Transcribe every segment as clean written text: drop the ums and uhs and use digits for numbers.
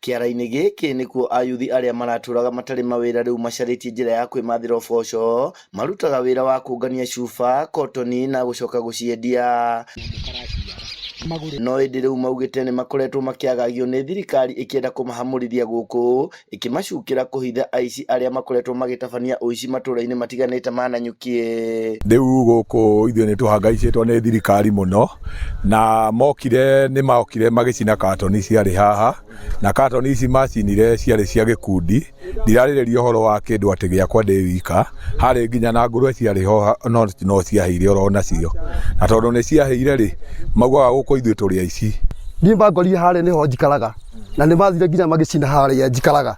Kĩara-inĩ gĩkĩ nĩkuo ayuthi arĩa maratũraga matarĩ mawĩra rĩu macarĩtie njĩra ya kwĩmathĩra ũboco, marutaga wĩra wa kũngania cuba, kotoni na gũcoka gũciendia. No ĩndĩ rĩu maugĩte nĩ makoretwo makĩagagio nĩ thirikari ĩkĩenda kũmahamũrithia gũkũ, ĩkĩmacukĩra kũhitha aici arĩa makoretwo magĩtabania ũici matũra-inĩ matiganĩte ma Nanyuki. Rĩu gũkũ ithuĩ nĩ tũhangaicĩtwo nĩ thirikari mũno, na mokire nĩ mokire magĩcina katoni ciarĩ haha, na katoni ici macinire ciarĩ cia gĩkundi, ndirarĩrĩria ũhoro wa kĩndũ atĩ gĩakwa ndĩ wika, harĩ nginya na ngũrwe ciarĩ ho no no ciahĩire oro nacio, na tondũ nĩ ciahĩire rĩ, maugaga gũkũ ithuĩ tũrĩ aici. Niĩ mangorire harĩa nĩho njikaraga na nĩ mathire nginya magĩcina harĩa njikaraga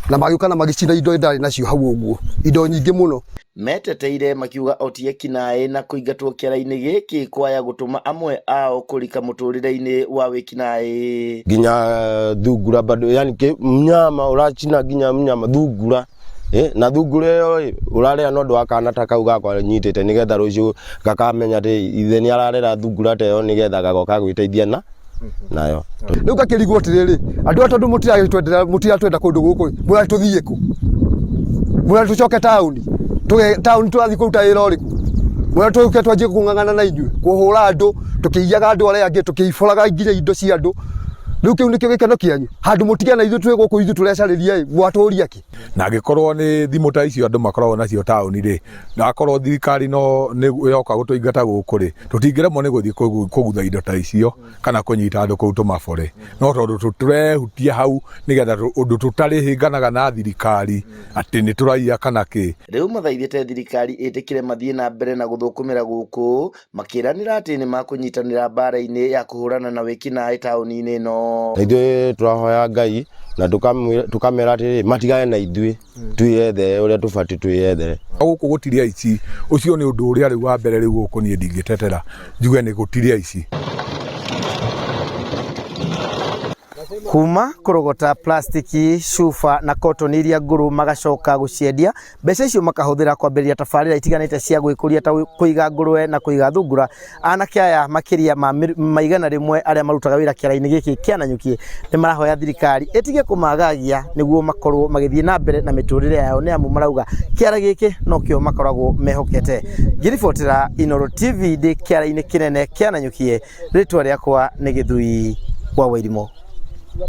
na magĩũka na magĩcina indo ndarĩ nacio hau ũguo, indo nyingĩ mũno. Meteteire makiuga o ti ekinaĩ na kũingatwo kĩara-inĩ gĩkĩ kwaya gũtũma amwe ao kũrika mũtũrĩre-inĩ wa wĩkinaĩ. Nginya thungura bado, yani mnyama uracina nginya mnyama thungura na thungura ĩyo ĩ ũrarĩa no ũndũ wa kana ta kau gakwa nyitĩte nĩgetha rũciũ gakamenya atĩ ithe nĩ ararera thungura ta ĩyo nĩgetha gagoka gwĩteithia na nayo. Rĩu ngakĩrigwo atĩrĩrĩ, andũ aya tondũ mũtiragĩtwendera mũtiratwenda kũndũ gũkũ mũratĩ tũthiĩ kũ? Mũratĩ tũcoke taũni? Taũni tũrathiĩ kũruta wĩra ũrĩkũ? Mũratĩ tũke twanjie kũng'ang'ana na inyuĩ, kũhũra andũ, tũkĩiyaga andũ arĩa angĩ, tũkĩiboraga nginya indo cia andũ. Rĩu kĩu nĩkĩo gĩkeno kĩanyu? Handũ mũtige na ithuĩ twĩ gũkũ ithuĩ tũrecarĩria ĩ, mwatũria kĩ? Na angĩkorwo nĩ thimũ ta icio andũ makoragwo nacio taũni rĩ, na akorwo thirikari no nĩ yoka gũtũingata gũkũ rĩ, tũtingĩremwo nĩ gũthiĩ kũgutha indo ta icio kana kũnyita andũ kũu tũmabore. No tondũ tũrehutia hau nĩgetha ũndũ tũtarĩhĩnganaga na thirikari atĩ nĩ tũraiya kana kĩ. Rĩu mathaithĩte thirikari ĩtĩkĩre mathiĩ na mbere na gũthũkũmĩra gũkũ, makĩranĩra atĩ nĩ makũnyitanĩra mbaara-inĩ ya kũhũrana na wĩkinaĩ taũni-inĩ ĩno. Na ithuĩ tũrahoya Ngai na tũkamera atĩrĩrĩ matigane na ithuĩ twĩyethere ũrĩa tũbatiĩ twĩyethere. Gũkũ gũtirĩ aici, ũcio nĩ ũndũ ũrĩa rĩu wa mbere rĩu gũkũ niĩ ndingĩtetera njuge nĩ gũtirĩ aici. Kuma kũrogota plastiki, cuba na kotoni iria ngũrũ magacoka gũciendia, mbeca icio makahũthĩra kwambĩrĩria tabarĩra itiganĩte cia gwĩkũria ta kũiga ngũrwe na kũiga thungura. Anake aya makĩria ma 100 arĩa marutaga wĩra kĩara-inĩ gĩkĩ kĩa Nanyuki nĩ marahoya thirikari ĩtige kũmagagia nĩguo makorwo magĩthiĩ na mbere na mĩtũrĩre yao nĩ amu marauga kĩara gĩkĩ nokĩo makoragwo mehokete. Ngĩribotera Inooro TV ndĩ kĩara-inĩ kĩnene kĩa Nanyuki, rĩtwa rĩakwa nĩ Gĩthui wa Wairimũ.